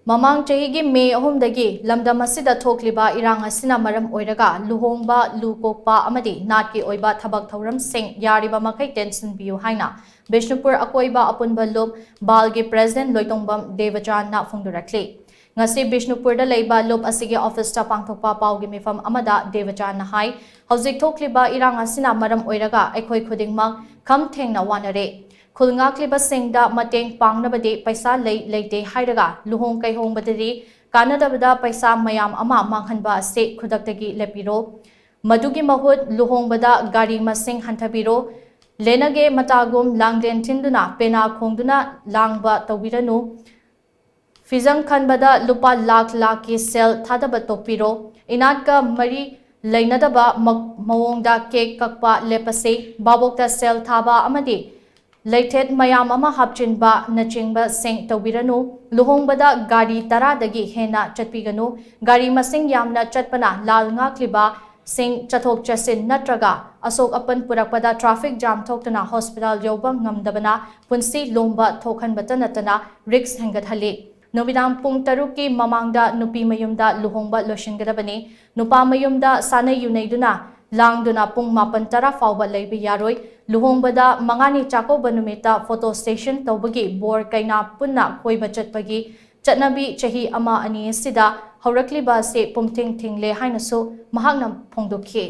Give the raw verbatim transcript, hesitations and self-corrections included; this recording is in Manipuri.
ꯃꯃꯥꯡ ꯆꯍꯤꯒꯤ ꯃꯦ ꯑꯍꯨꯝꯗꯒꯤ ꯂꯝꯗꯝ ꯑꯁꯤꯗ ꯊꯣꯛꯂꯤꯕ ꯏꯔꯥꯡ ꯑꯁꯤꯅ ꯃꯔꯝ ꯑꯣꯏꯔꯒ ꯂꯨꯍꯣꯡꯕ, ꯂꯨ ꯀꯣꯛꯄ ꯑꯃꯗꯤ ꯅꯥꯠꯀꯤ ꯑꯣꯏꯕ ꯊꯕꯛ ꯊꯧꯔꯝꯁꯤꯡ ꯌꯥꯔꯤꯕ ꯃꯈꯩ ꯇꯦꯟꯁꯤꯟꯕꯤꯌꯨ ꯍꯥꯏꯅ ꯕꯤꯁꯅꯨꯄꯨꯔ ꯑꯀꯣꯏꯕ ꯑꯄꯨꯟꯕ ꯂꯨꯞ ꯕꯥꯜꯒꯤ ꯄ꯭ꯔꯦꯁꯤꯗꯦꯟꯠ ꯂꯣꯏꯇꯣꯡꯕꯝ ꯗꯦꯕꯆꯥꯟꯅ ꯐꯣꯡꯗꯣꯔꯛꯂꯤ꯫ ꯉꯁꯤ ꯕꯤꯁꯅꯨꯄꯨꯔꯗ ꯂꯩꯕ ꯂꯨꯞ ꯑꯁꯤꯒꯤ ꯑꯣꯐꯤꯁꯇ ꯄꯥꯡꯊꯣꯛꯄ ꯄꯥꯎꯒꯤ ꯃꯤꯐꯝ ꯑꯃꯗ ꯗꯦꯕꯆꯥꯟꯅ ꯍꯥꯏ, ꯍꯧꯖꯤꯛ ꯊꯣꯛꯂꯤꯕ ꯏꯔꯥꯡ ꯑꯁꯤꯅ ꯃꯔꯝ ꯑꯣꯏꯔꯒ ꯑꯩꯈꯣꯏ ꯈꯨꯗꯤꯡꯃꯛ ꯈꯝ ꯊꯦꯡꯅ ꯋꯥꯅꯔꯦ꯫ ꯈꯨꯜ ꯉꯥꯛꯂꯤꯕꯁꯤꯡꯗ ꯃꯇꯦꯡ ꯄꯥꯡꯅꯕꯗꯤ ꯄꯩꯁꯥ ꯂꯩ ꯂꯩꯇꯦ ꯍꯥꯏꯔꯒ ꯂꯨꯍꯣꯡ ꯀꯩꯍꯣꯡꯕꯗꯗꯤ ꯀꯥꯟꯅꯗꯕꯗ ꯄꯩꯁꯥ ꯃꯌꯥꯝ ꯑꯃ ꯃꯥꯡꯍꯟꯕ ꯑꯁꯤ ꯈꯨꯗꯛꯇꯒꯤ ꯂꯦꯞꯄꯤꯔꯣ꯫ ꯃꯗꯨꯒꯤ ꯃꯍꯨꯠ ꯂꯨꯍꯣꯡꯕꯗ ꯒꯥꯔꯤ ꯃꯁꯤꯡ ꯍꯟꯊꯕꯤꯔꯣ꯫ ꯂꯦꯅꯒꯦ ꯃꯇꯥꯒꯨꯝ ꯂꯥꯡꯂꯦꯟ ꯊꯤꯟꯗꯨꯅ ꯄꯦꯅꯥ ꯈꯣꯡꯗꯨꯅ ꯂꯥꯡꯕ ꯇꯧꯕꯤꯔꯅꯨ꯫ ꯐꯤꯖꯪ ꯈꯟꯕꯗ ꯂꯨꯄꯥ ꯂꯥꯈ ꯂꯥꯈꯀꯤ ꯁꯦꯜ ꯊꯥꯗꯕ ꯇꯣꯛꯄꯤꯔꯣ꯫ ꯏꯅꯥꯠꯀ ꯃꯔꯤ ꯂꯩꯅꯗꯕ ꯃ-, ꯃꯑꯣꯡꯗ ꯀꯦꯛ ꯀꯛꯄ ꯂꯦꯞꯄꯁꯤ꯫ ꯚꯥꯕꯣꯛꯇ ꯁꯦꯜ ꯊꯥꯕ ꯑꯃꯗꯤ ꯂꯩꯊꯦꯠ ꯃꯌꯥꯝ ꯑꯃ ꯍꯥꯞꯆꯤꯟꯕ ꯅꯆꯤꯡꯕꯁꯤꯡ ꯇꯧꯕꯤꯔꯅꯨ꯫ ꯂꯨꯍꯣꯡꯕꯗ ꯒꯥꯔꯤ ꯇꯔꯥꯗꯒꯤ ꯍꯦꯟꯅ ꯆꯠꯄꯤꯒꯅꯨ꯫ ꯒꯥꯔꯤ ꯃꯁꯤꯡ ꯌꯥꯝꯅ ꯆꯠꯄꯅ ꯂꯥꯜ ꯉꯥꯛꯂꯤꯕ ꯁꯤꯡ ꯆꯠꯊꯣꯛ ꯆꯠꯁꯤꯟ ꯅꯠꯇ꯭ꯔꯒ ꯑꯁꯣꯛ ꯑꯄꯟ ꯄꯨꯔꯛꯄꯗ ꯇ꯭ꯔꯥꯐꯤꯛ ꯖꯥꯝ ꯊꯣꯛꯇꯨꯅ ꯍꯣꯁꯄꯤꯇꯥꯜ ꯌꯧꯕ ꯉꯝꯗꯕꯅ ꯄꯨꯟꯁꯤ ꯂꯣꯝꯕ ꯊꯣꯛꯍꯟꯕꯇ ꯅꯠꯇꯅ ꯔꯤꯛꯁ ꯍꯦꯟꯒꯠꯍꯜꯂꯤ꯫ ꯅꯨꯃꯤꯗꯥꯡ ꯄꯨꯡ ꯇꯔꯨꯛꯀꯤ ꯃꯃꯥꯡꯗ ꯅꯨꯄꯤ ꯃꯌꯨꯝꯗ ꯂꯨꯍꯣꯡꯕ ꯂꯣꯏꯁꯤꯟꯒꯗꯕꯅꯤ꯫ ꯅꯨꯄꯥ ꯃꯌꯨꯝꯗ ꯁꯥꯟꯅꯩ ꯌꯨꯅꯩꯗꯨꯅ ꯂꯥꯡꯗꯨꯅ ꯄꯨꯡ ꯃꯥꯄꯟ ꯇꯔꯥ ꯐꯥꯎꯕ ꯂꯩꯕ ꯌꯥꯔꯣꯏ꯫ ꯂꯨꯍꯣꯡꯕꯗ ꯃꯉꯥꯅꯤ ꯆꯥꯛꯀꯧꯕ ꯅꯨꯃꯤꯠꯇ ꯐꯣꯇꯣ ꯁꯦꯁꯟ ꯇꯧꯕꯒꯤ ꯕꯣꯔ ꯀꯩꯅꯥ ꯄꯨꯟꯅ ꯀꯣꯏꯕ ꯆꯠꯄꯒꯤ ꯆꯠꯅꯕꯤ ꯆꯍꯤ ꯑꯃ ꯑꯅꯤ ꯑꯁꯤꯗ ꯍꯧꯔꯛꯂꯤꯕ ꯑꯁꯤ ꯄꯨꯝꯊꯤꯡ ꯊꯤꯡꯂꯦ ꯍꯥꯏꯅꯁꯨ ꯃꯍꯥꯛꯅ ꯐꯣꯡꯗꯣꯛꯈꯤ꯫